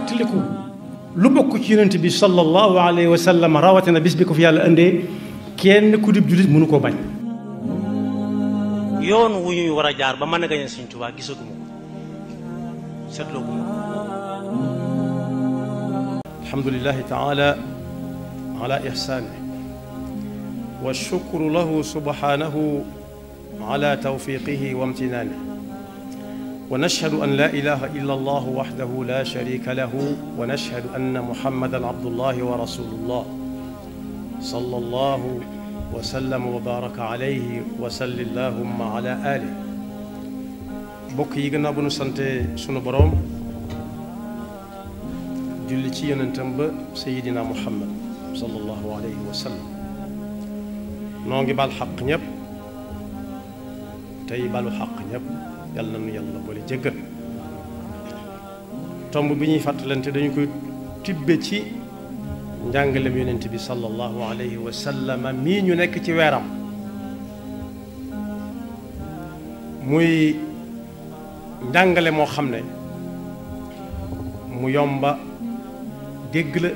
tiliku lu bokk ci yonent bi sallallahu alayhi wa sallam rawatina bis bi ko fi yàlla indee kenn ku dib jullit mënu koo bañ. yoon wu ñuy war a jaar ba mën a gañe Sëñ Tuubaa gisaguma ko seetlooguma ko. alhamdulillahi taala ala ihsaanihi wa shukru lahu subhanahu ala tawfiqihi wa imtinaanihi wa nashhadu an la ilaha illa allah wahdahu la sharika lahu wa nashhadu anna muhammadan abdullahi wa rasulullah sallallahu wa sallam wa baraka alayhi wa salli allahumma ala alihi. mbokk yi gannaaw bu nu sante sunu boroom julli ci yonentam ba sayidina muhammad sallallahu alayhi wa sallam noo ngi bal xaq ñëpp tey balu xaq ñëpp yàlla na nu yàlla boole jéggal. tomb bi ñuy fàttalante dañu koy tibbe ci njàngalem yonent bi sallallahu alayhi wa sallam mii ñu nekk ci weeram muy njàngale moo xam ne mu yomba dégg la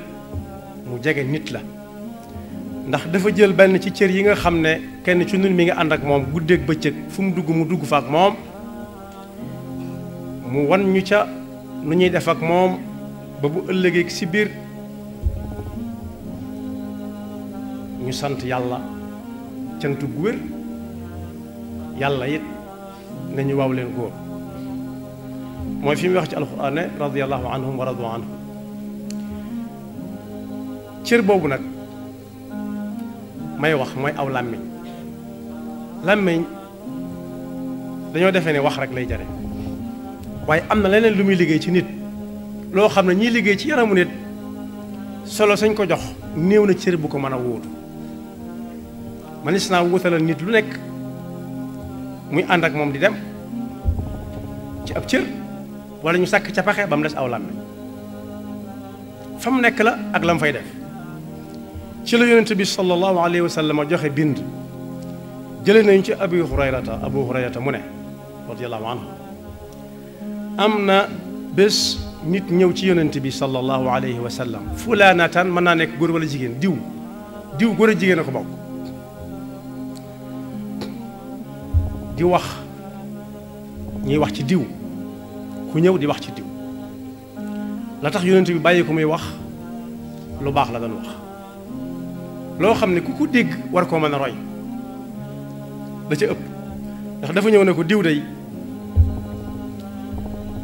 mu jege nit la ndax dafa jël benn ci cër yi nga xam ne kenn ci ñun mi nga ànd ak moom guddeeg bëccëg fu mu dugg fa ak moom mu wan ñu ca nu ñuy def ak moom ba bu ëllëgee ci biir ñu sant yàlla cant gu wér yàlla it nañu waaw leen góor mooy fi mu wax ci alxuraan ne radiyallahu anhum wa radu anhu. cër boobu nag may wax mooy aw làmmiñ dañoo defee ne wax rek lay jare waaye am na leneen lu muy liggéey ci nit loo xam ne ñiy liggéey ci yaramu nit solo sañ ko jox néew na cër bu ko mën a wóotu. manis naa wutalal nit lu nekk muy ànd ak moom di dem ci ab cër wala ñu sàkk ca paxe ba mu des aw làmmiñ fa mu nekk la ak la mu fay def. ci la yonent bi sallallahu alayhi wa sallam joxe bind jële nañu ci abu hurayrata mu ne radiyallahu anhu am na bés nit ñëw ci yonent bi sallallahu alayhi wa sallam fulaanatan mën naa nekk góor wala jigéen diw góor a jigéen a ko bokk di wax ñuy wax ci diw ku ñëw di wax ci diw la tax yonent bi bàyyi ko muy wax lu baax la doon wax loo xam ne ku ko dégg war koo mën a roy da ca ëpp ndax dafa ñëw ne ko diw day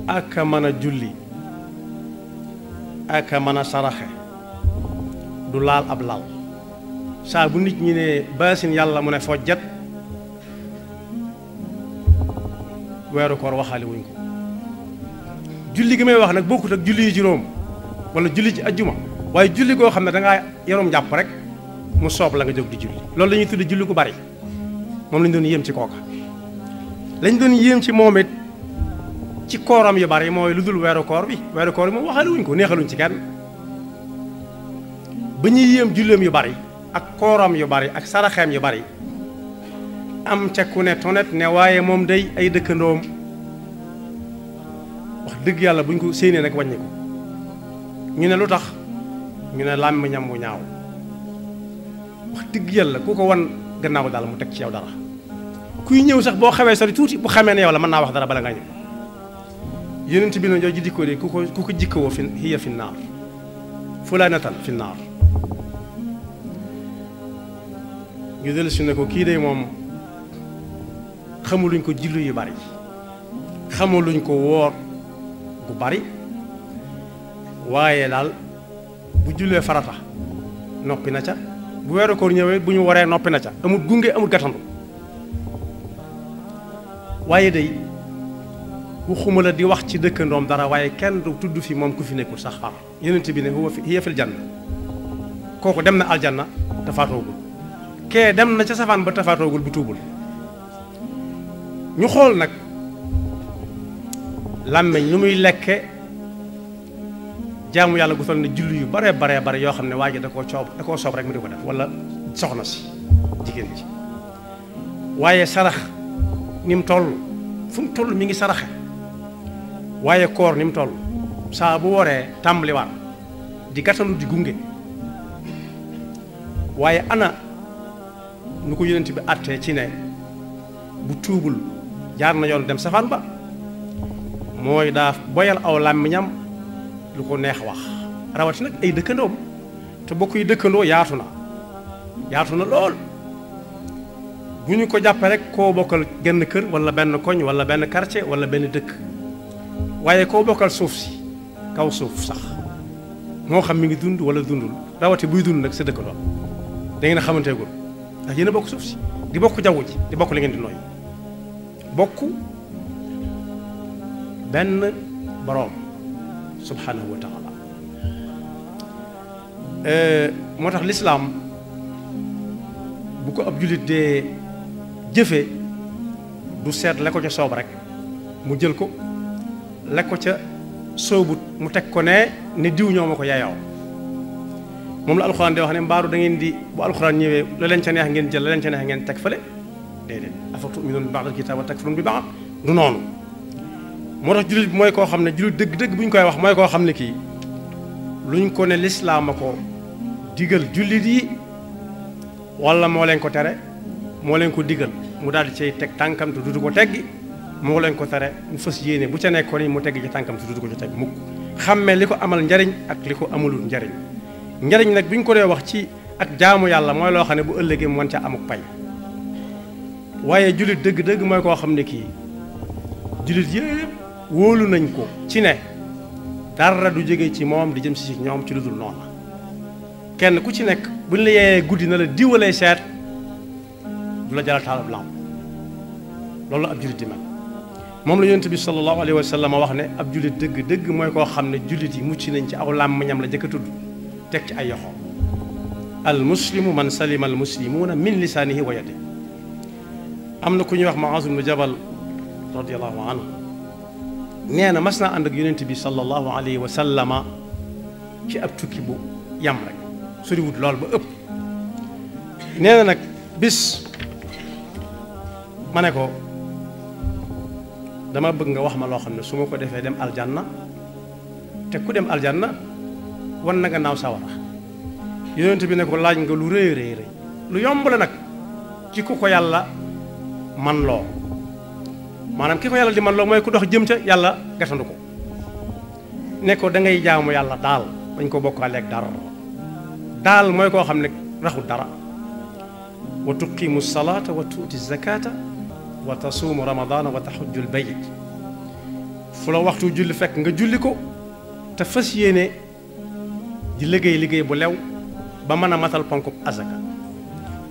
aka mën a julli aka mën a saraxe du laal ab lal saa bu nit ñi ne baasin yàlla mu ne fojjat weeru koor waxaale wuñ ko. julli gi may wax nag bokkut ak julli yi juróom wala julli ci ajjuma waaye julli goo xam ne dangaa yarum jàpp rek mu soob la nga jóg di julli loolu la ñuy tudde julli gu bari moom lañ doon yéem ci kooka. lañ doon yéem ci moom it ci kooram yu bari mooy lu dul weeru koor bi moom waxaale wuñ ko neexaluñ ci kenn ba ñuy yéem julleem yu bari ak kooram yu bari ak saraxeem yu bari am ca ku ne tonet ne waaye moom day ay dëkkandoom wax dëgg yàlla buñ ko séenee nag wàññi ko ñu ne lu tax ñu ne làmmiñam wu ñaaw wax dëgg yàlla ku ko wan gannaaw daal mu teg ci yow dara kuy ñëw sax boo xawee sori tuuti bu xamee ne yow la mën naa wax dara bala ngaa ñëw yonent bi na jooju dikkoo de ku ko jikkawoo fi hiya fi naar fulaanatan fi naar ñu dellu si ne ko kii de moom xamuluñ ko julli yu bari xamuluñ ko woor bu bari waaye daal bu jullee farata noppi na ca bu weeru koor ñëwee bu ñu waree noppi na ca amul gunge amul gàttandu waaye day waxuma la di wax ci dëkkandoom dara waaye kenn du tudd fi moom ku fi nekkul sax far yonent bi ne hiya fil janna kooku dem na aljanna te faatoogul kee dem na ca safaan ba te faatoogul bu tuubul ñu xool nag làmmeñ lu muy lekke jaamu yàlla gu toll ne julli yu bare yoo xam ne waa ji da koo soob rek mu di ko def wala soxna si jigéen ji waaye sarax ni mu toll fu mu toll mi ngi saraxe waaye koor ni mu toll saa bu waree tàmbaliwaat di gàttandu di gunge waaye ana nu ko yonent bi àttee ci ne bu tuubul jaar na yoon dem safaan ba mooy daa boyal aw làmmiñam lu ko neex wax rawati nag ay dëkkandoom te bokk yi dëkkandoo yaatu na lool bu ñu ko jàppee rek koo bokkal genn kër wala benn koñ wala benn quartier wala benn dëkk waaye koo bokkal suuf si kaw suuf sax moo xam mi ngi dund wala dundul rawati buy dund nag sa dëkkandoo da ngeen a xamanteegul ndax yéen a bokk suuf si di bokk jaww ji di bokk li ngeen di nooy bokk benn boroom subhanahu wa taala moo tax lislaam bu ko ab jullit dee jëfe du seet la ko ca soob rek mu jël ko la ko ca soobut mu teg ko ne diw ñoo ma ko yaayoo moom la alxuraan di wax ne mbaaru da ngeen di bu alxuraan ñëwee la leen ca neex ngeen jël la leen ca neex ngeen teg fële déedéet afa tu'minuuna bi ba'dil kitaab wa takfuruuna bi ba'd du noonu moo tax jullit bi mooy koo xam ne jullit dëgg-dëgg bu ñu koy wax mooy koo xam ne kii luñ ko ne lislaam a ko digal jullit yi wala moo leen ko tere moo leen ko digal mu daal di cay teg tànkam te dudu ko teggi moo leen ko tere mu fas yéene bu ca nekkoon mu tegg ci tànkam te dudu ko ci teg mukk xàmmee li ko amal njariñ ak li ko amalul njariñ njariñ nag bu ñu ko dee wax ci ak jaamu yàlla mooy loo xam ne bu ëllëgee mu mën ca amuk pay waaye jullit dëgg-dëgg mooy koo xam ne kii jullit yëpp wóolu nañ ko ci ne dara du jóge ci moom di jëm si ñoom ci lu dul noonu kenn ku ci nekk buñ la yeeyee guddi na la diwalay seet du la jaral taalab lamp loolu la ab jullit di mel moom la yonent bi sallallahu alayhi wa sallam wax ne ab jullit dëgg-dëgg mooy koo xam ne jullit yi mucc nañ ci aw làmmiñam la jëkk a tudd teg ci ay yoxo al muslimu man salima al muslimuuna min lisaanihi wa yadihi am na ku ñuy wax Muaaz ibn Jabal radiyallahu anhu nee na mas naa ànd ak yonent bi sallallahu alayhi wa sallama ci ab tukki bu yam rek soriwut lool ba ëpp nee na nag bis ma ne ko dama bëgg nga wax ma loo xam ne su ma ko defee dem aljanna te ku dem aljanna wan na nga naaw sawara yonent bi ne ko laaj nga lu rëy rëy rëy lu yomb la nag ci ku ko yàlla man loo maanaam ki ko yàlla di man loo mooy ku dox jëm ca yàlla gatandu ko ne ko da ngay jaamu yàlla daal bañ ko bokkaaleeg dara daal mooy koo xam ne raxul dara wa tuqimu salata wa tuuti zakata wa tasuumu ramadana wa taxujjul bayt fu la waxtu julli fekk nga julli ko te fas yéene di liggéey bu lew ba mën a matal ponkub azaka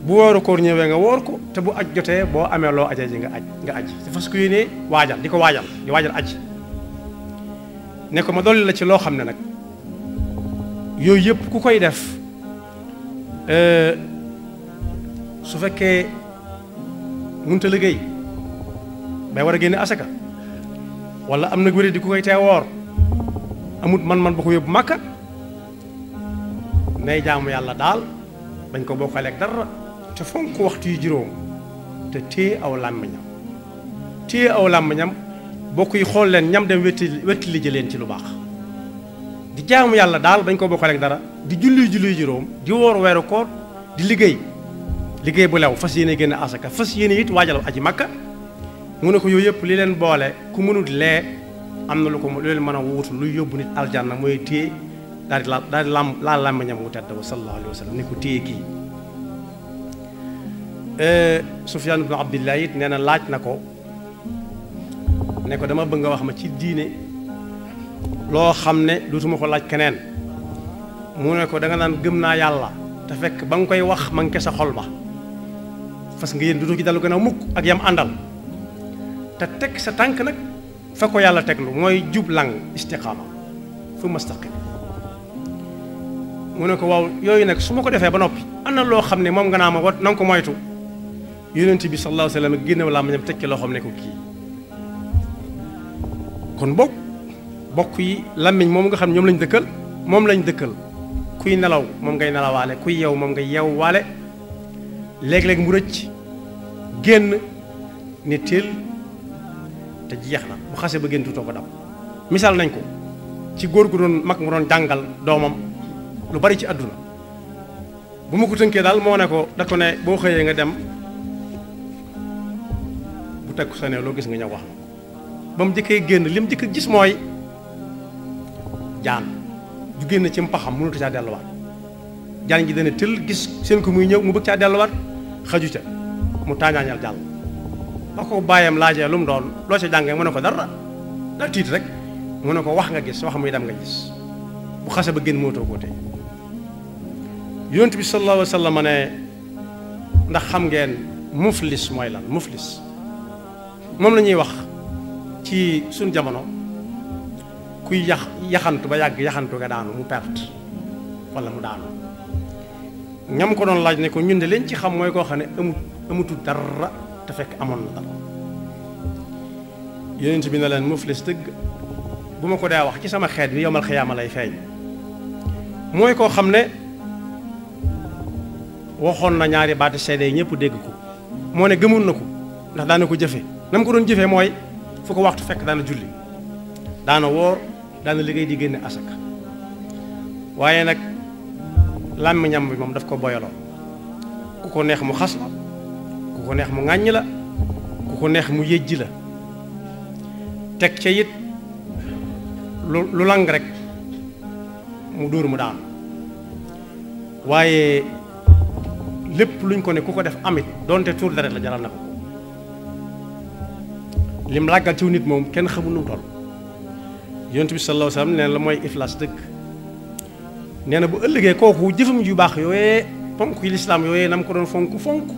bu wooru koor ñëwee nga woor ko te bu aj jotee boo amee loo aja ji nga aj te fas ko yéene waajal di waajal aj ne ko ma dolli la ci loo xam ne nag yooyu yëpp ku koy def su fekkee mënut a liggéey bay war a génne asaka wala am na wéré di ku koy tee woor amut man ba ko yóbbu màkka nay jaamu yàlla daal bañ ko bokkaaleeg dara te fonk waxtu yu juróom te téye aw làmmiñam bokk yi xool leen ñam dem wetti li jëleen ci lu baax di jaamu yàlla daal bañ ko bokkaaleeg dara di julli juróom di woor weeru koor di liggéey bu lew fas yéene génn asaka fas yéene it waajal aji makka mu ne ko yooyu yëpp li leen boole ku mënut lee am na lu leen mën a wuutu luy yóbbu nit aljanna mooy téye daal di laal làmmiñam wu tedd wa sallallahu alayhi wa sallam ni ko téye kii Sufyaan ibnu Abdillah it nee na laaj na ko ne ko dama bëgg nga wax ma ci diine loo xam ne dootuma ko laaj keneen mu ne ko da nga naan gëm naa yàlla te fekk ba nga koy wax ma ngi sa xol ba fas nga yéen dutu ci dalu gën a mukk ak yam àndal te teg sa tànk nag fa ko yàlla teglu mooy jublang istiqaama fu mustaqim mu ne ko waaw yooyu nag su ma ko defee ba noppi am na loo xam ne moom nga naa ma wat na nga ko moytu yonent bi sallallahu alayhi wa sallam génne laa ma ñam teg ci loo xam ne ko kii kon bokk yi làmmiñ moom nga xam ne moom lañ dëkkal kuy nelaw moom ngay nelawaale kuy yeew moom ngay yeewwaale léeg-léeg mu rëcc génn ne teel te jeex na bu xase ba génn tutoo ko dam misaal nañ ko ci góor gu doon mag mu doon jàngal doomam lu bari ci àdduna bu ma ko tënkee daal moo ne ko da ko ne boo xëyee nga dem bu teg sa ne loo gis nga ñëw wax ma ba mu jëkkee génn li mu jëkk gis mooy jaan ju génn ci mpaxam mënatu caa delluwaat jaan ji dana tël gis seen ko muy ñëw mu bëgg caa delluwaat xaju ca mu taañaañal jàll ba ko bàyyam laajee lu mu doon loo ca jàngee mu ne ko dara daa tiit rek mu ne ko wax nga gis wax muy dem nga gis bu xase ba génn mootoo koo tey yonent bi sallallahu alayhi wa sallam ne ndax xam ngeen muflis mooy lan muflis moom la ñuy wax ci suñ jamono kuy yaxantu ba yàgg yaxantu nga daanu mu perte wala mu daanu ñam ko doon laaj ne ko ñun de leen ci xam mooy koo xam ne amutu dara te fekk amoon na dara yonent bi ne leen muflis dëgg bu ma ko dee wax ci sama xeet bi yowmal xiyaama lay feeñ mooy koo xam ne waxoon na ñaari baati seede yi ñëpp dégg ko moo ne gëmoon na ko ndax daana ko jëfe na mu ko doon jëfee mooy fu ko waxtu fekk daana julli daana woor daana liggéey di génne asaka waaye nag làmmiñam bi moom daf ko boyaloo ku ko neex mu xas la ku ko neex mu ŋàññ la ku ko neex mu yëjji la teg ca it lu lang rek mu dóor mu daanu waaye lépp luñ ko ne ku ko def amit doonte tuur deret la jaral na ko lim làggal ciw nit moom kenn xamul nu mu toll yonent bi sallallahu alayhi wasallam nee na la mooy iflaas dëgg nee na bu ëllëgee kooku jëfam yu baax yooyee ponk yi lislaam yooyee na mu ko doon fonk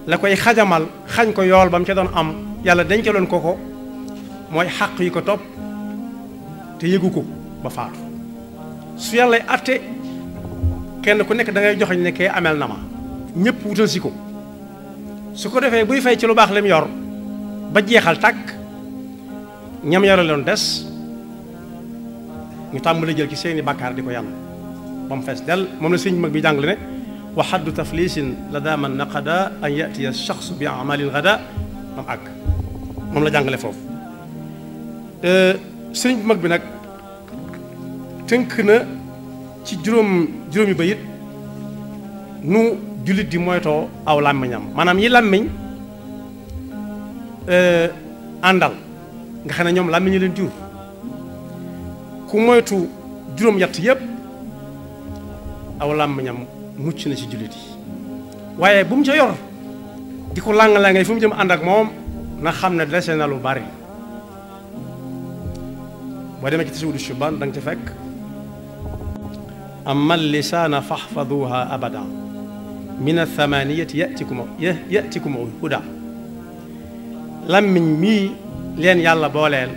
la koy xajamal xañ ko yool ba mu ca doon am yàlla dencaloon ko mooy xàq yi ko topp te yëgu ko ba faatu su yàlla atte kenn ku nekk da ngay joxeñ ne kee amel na ma ñëpp wutal si ko su ko defee buy fay ci lu baax lim yor ba jeexal tàkk ñam yore loon des ñu tàmbali jël ci seeni bàkkaar di ko yàlla ba mu fees del moom la sëñ mag bi jàngale ne wa xaddu taflisin la daa man naqada an yatiya shaxsu bi amalil gada mam àgg moom la jàngale foofu sëñ mag bi nag tënk na ci juróomi bayit nu jullit di moytoo aw làmmiñam maanaam yi làmmiñ àndal nga xam ne ñoom làmmiñ leen jur ku moytu juróom-ñett yépp aw làmmiñam mucc na ci jullit yi waaye bu mu ca yor di ko làng-làngee fu mu jëm ànd ak moom na xam ne dese na lu bari boo demee ci Tazawudu Shubaan da nga ca fekk amma lisaana faxfaduha abada min athamaniyati yatikum huda làmmiñ mii leen yàlla booleel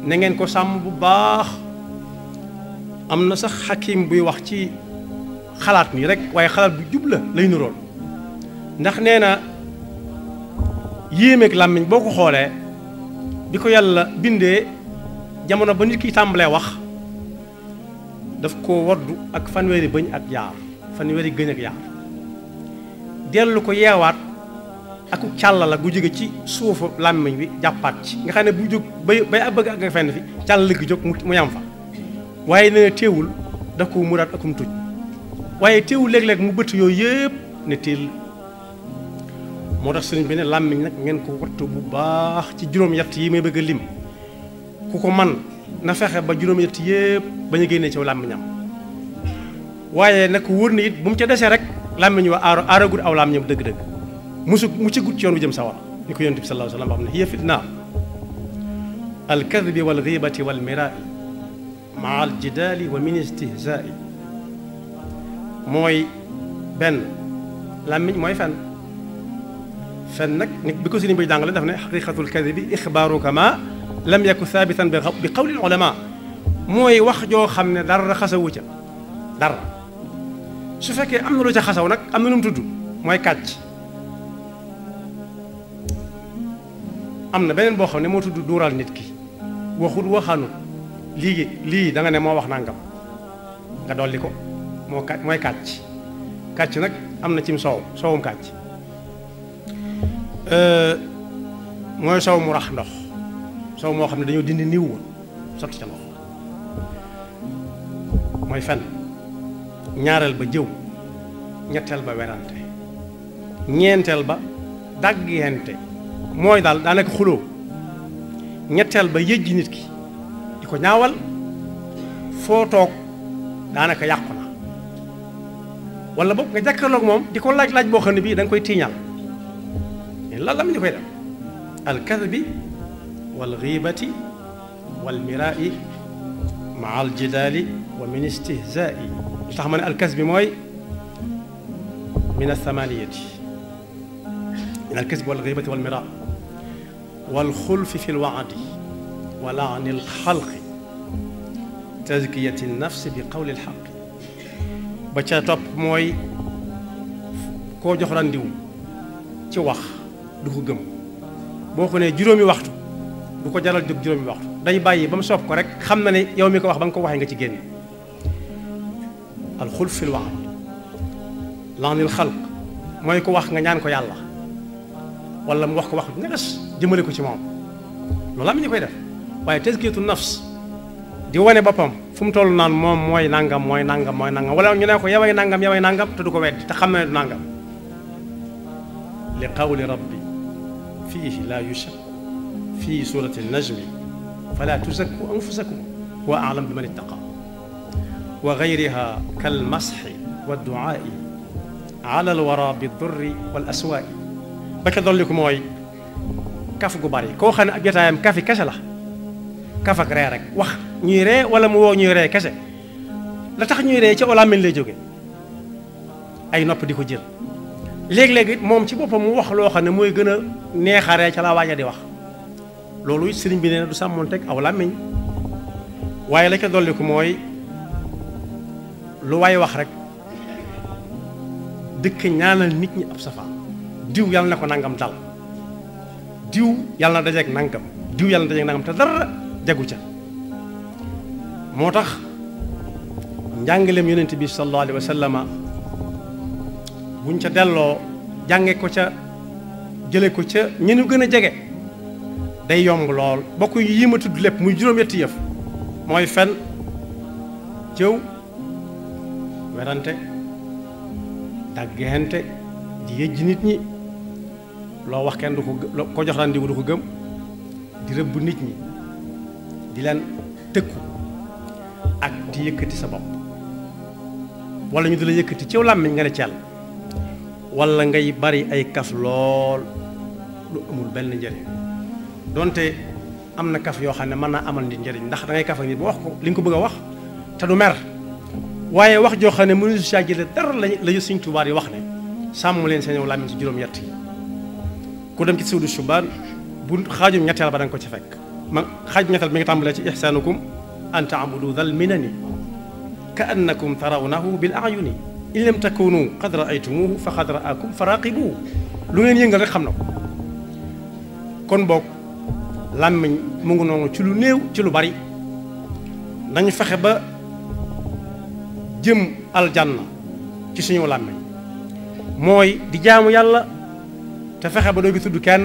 na ngeen ko sàmm bu baax am na sax xakim buy wax ci xalaat nii rek waaye xalaat bu jub la lay nurool ndax nee na yéemeeg làmmiñ boo ko xoolee bi ko yàlla bindee jamono ba nit ki tàmbalee wax daf ko waddu ak fanweeri bëñ ak yaar fanweeri gëñ ak yaar dellu ko yeewaat aku càll la gu jóge ci suufu làmmiñ bi jàppaat ci nga xam ne bu jóg bay bëgg ak nga fenn fi càll la gi jóg mu yam fa waaye nee na teewul daf ko muraat akum tuj waaye teewul léeg-léeg mu bëtt yooyu yëpp ne teel moo tax sëriñ bi ne làmmiñ nag ngeen ko wattu bu baax ci juróom-ñett yi may bëgg a lim ku ko man na fexe ba juróom-ñett yëpp bañ a génnee ci làmmiñam waaye nag wóor na it bu mu ca desee rek làmmiñ wa aaragut aw làmmiñam dëgg-dëgg mu ci gut ci yoon wu jëm sawar ni ko yonent bi sallallahu alayhi wa sallam wax ne hiya fitna al kadbi wal ghibati wal mirai maa al jidaali wa min istihzaai mooy benn làmmiñ mooy fen nag nit bi ko sëriñ bi jàngale daf ne xaqiqatul kadibi ixbaaruka ma lam yaku thaabitan bi qawli ulama mooy wax joo xam ne dara xasawu ca dara su fekkee am na lu ca xasaw nag am na nu mu tudd mooy kàcc am na beneen boo xam ne moo tudd duural nit ki waxut waxaanu lii da nga ne moo wax nangam nga dolli ko mooy kàcc nag am na cim soowum kàcc mooy soow mu rax ndox soow moo xam ne dañoo dindi niw woon sotti ca ndox mooy fen, ñaareel ba jëw, ñetteel ba werante, ñeenteel ba daggante mooy daal daanaka xuloo, ñetteel ba yëjji nit ki di ko ñaawal, foo toog daanaka yàqu na, wala boog nga jàkkaarloog moom di ko laaj boo xam ne bii da nga koy tiiñal. lan la ñu koy def alkadbi wal ghibati wal miraa'i maa al jidaali wa min istihzaa'i. lu tax ma ne alkasbi mooy min athamaniyati, min alkasbi wal ghibati wal miraa' wal xulfi fi lwaadi wa laani alxalqi tazkiyati nafsi bi qawli alxaqi. ba ca topp mooy koo jox randiw ci wax du ko gëm, boo ko nee juróomi waxtu du ko jaral jóg juróomi waxtu, day bàyyi ba mu soob ko rek xam na ne yow mi ko wax ba nga ko waxee nga ci génn. alxulf fi lwaad laanil xalq mooy ko wax nga ñaan ko yàlla wala mu wax ko wax nga des jëmale ko ci moom, loolu am ñu koy def. waaye tazkiyatu nafs di wane boppam fu mu toll naan moom mooy nangam mooy nangam mooy nangam, wala ñu ne ko yaway nangam te du ko weddi te xam na ne du nangam. li qawli rabbi fiihi laa yushak fii suurati najmi falaa tuzakku anfusakum huwa a'lamu biman ittaqa wa gayriha kal masxi wa duaai ala alwara bi durri wal aswaai. ba ca dolli ko mooy kaf gu bari, koo xam ne ab jotaayam kafi kese la, kaf ak ree rek, wax ñuy ree wala mu woo ñuy ree kese, la tax ñuy ree ci làmmiñ lay jóge, ay nopp di ko jël. léeg-léeg moom ci boppam mu wax loo xam ne mooy gën a neexaree ca la waaja di wax, loolu it sëriñ bi nee na du sàmmoon teg aw làmmiñ. waaye la ca dolli ko mooy lu waay wax rek dëkk ñaanal nit ñi ab safaan, diw yàlla na ko nangam dal, diw yàlla na dajeeg nangam, diw yàlla na dajeeg nangam te dara jagu ca. moo tax njàngaleem yonent bi sallallahu alayhi wa sallama buñ ca delloo jànge ko ca jële ko ca ñi ñu gën a jege day yomb lool. bokk yi ma tudd lépp muy juróom-ñetti yëf mooy fen, jëw, werante, daggante, di yëjji nit ñi, loo wax kenn du ko jox randiwu du ko gëm, di rëbb nit ñi, di leen tëkku, ak di yëkkati sa bopp wala ñu di la yëkkati ci làmmiñ nga ne ceel, wala ngay bari ay kaf lool lu amul benn njëriñ. donte am na kaf yoo xam ne mën naa amal nit njëriñ, ndax da ngay kaf ak nit ba wax ko li nga ko bëgg a wax te du mer, waaye wax joo xam ne mënu si saa jële dara la Sëriñ Tuubaa yi wax ne sàmm leen seen làmmiñ ci juróom-ñett yi. ku dem ci Sawdu Shubaan bu xaajum ñetteel ba da nga ko ci fekk. xaaj ñetteel bi nga tàmbalee ci ihsaanukum an ta'budu dhal minani ka annakum tarawnahu bil a'yuni in lam takunu qad ra'aytumuhu fa qad ra'akum faraqibuhu. lu ngeen yëngal rek xam na ko. kon boog làmmiñ mu ngi noonu ci lu néew ci lu bari, nañu fexe ba jëm aljanna ci suñu làmmiñ mooy di jaamu yàlla te fexe ba doo gi tudd kenn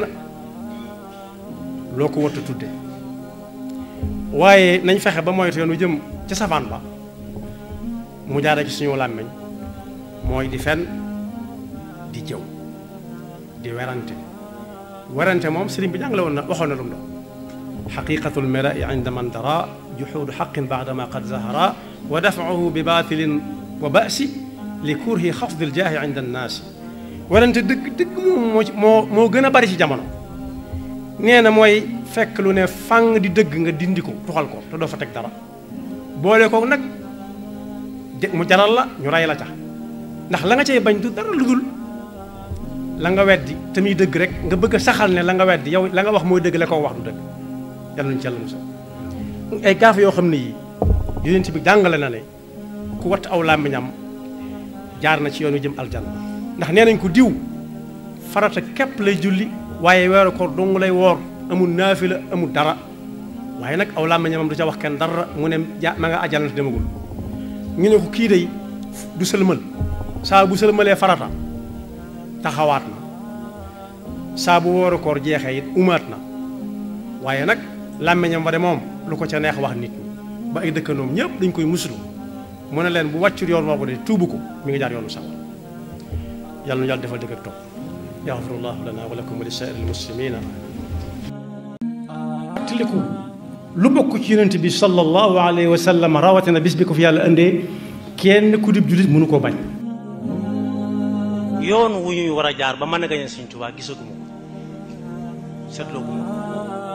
loo ko warta tudde, waaye nañ fexe ba moytu yoon wu jëm ca safaan ba mu jaare ci suñu làmmiñ mooy di fen, di jëw, di werante moom sëriñ bi jàngale woon na waxoon na lu mu doon. xaqiqatul mirai inda man dara juxuudu xaqin baadama qad zahara wa dafauhu bi baatilin wa basi li kurhi xafdil jaahi inda annaasi. werante dëgg moom moo gën a bari ci jamono. nee na mooy fekk lu ne fang di dëgg nga dindi ko tuxal ko te doo fa teg dara, boole ko nag mu jaral la ñu rey la ca, ndax la nga cay bañ du dara lu dul la nga weddi te muy dëgg rek nga bëgg a saxal ne la nga weddi yow la nga wax mooy dëgg la ko wax du dëgg. yàlla nañu ci yàlla musal. ay gaaf yoo xam ne yii yonent bi jàngale na ne ku watt aw làmmiñam jaar na ci yoonu jëm aljanna, ndax nee nañ ko diw farata képp lay julli waaye weeru koor dong lay woor, amul naafila amul dara, waaye nag aw làmmiñam du ca wax kenn dara, mu ne ma nga àjjana demagul. ñu ne ko kii day du sëlmal, saa bu sëlmalee farata taxawaat na, saa bu weeru koor jeexee it umaat na, waaye nag làmmiñam ba de moom lu ko ca neex wax nit ñi ba ay dëkkandoom ñëpp dañ koy musulu mu ne leen bu wàccul yoon woowu de tuubu ko mi ngi jaar yoonu sawar yàlla nu yàlla defal dëgg ak topp yaxfirullahu lana wa lakum wa li saa'iril muslimina tiliku lu bokk ci yonent bi sallallahu alayhi wa sallam rawatina bis bi ko fi yàlla indee kenn ku dib jullit mënu koo bañ yoon wu ñuy war a jaar ba mën a gañe Sëñ Tuubaa gisaguma ko seetloo guma ko